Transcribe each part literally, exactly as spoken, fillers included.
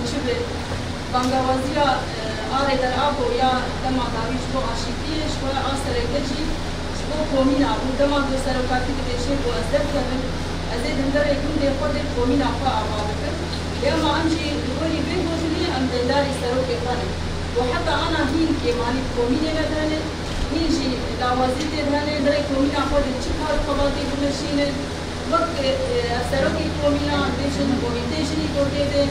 Çi bi bangewaziya, e, Arêder Apo ya dema dawî ji bo aşîtiyê, ji xwe a sereke jî ji bo komîna bû. Dema ku serokatî dibêje ku ez derkevim, ez ê di hunderê gundê xwe de komîna xwe ava bikim. Lê ema em jî li gorî vê gotinê em dêdarî serokê xwe ne. Û heta ana hîn kêmanî bi komînê me de hene, hîn jî lawazî tê de hene, berê komîna xwe de çi kar û xebatê bimeşînin. Wek, e, hevserokê komîna bêjin, komîtê jinî ku tê de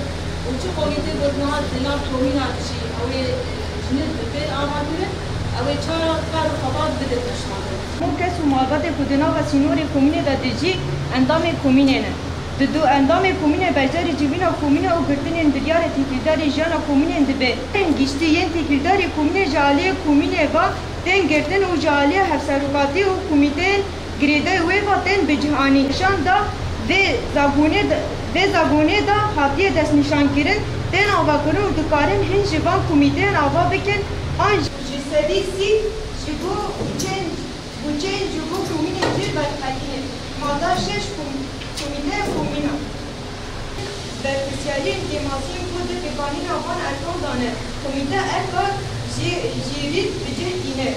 û çi komîtê ku niha di nav komîna de jî ew ê, e, jinê bi pêl ava kirin, ew ê çawa kar û xebat bidin meşandin. Hemû kes û malbatê ku di nava sînorê komînê de dijî, endamê komînê ne. Di du endamê komînê beşdarî civîna komînê û girtinên biryarê têkildarî jiyana komînên dibe. Yên giştî yên têkildarî komînê ji aliyê komînê ve tên girtin û ji aliyê hevserokatî û komîteyên girêdayî wê ve tên bi cih anîn. Nîşan da vê zagonê de, vê zagonê de hatiye destnîşankirin, tên avakirin û dikarin hin ji van komîteyan ava bikin an jî. Ji sedî sî ji bo bûçeyên, bûçeyên ji bo komînên cih veqetîne. Mada şeş kom-, komîteya komîna. Berpirsyariyên kêmasiyên ku di pêkanîna van erkan de ne, komîte erka jê-, jêrî bi cih tîne.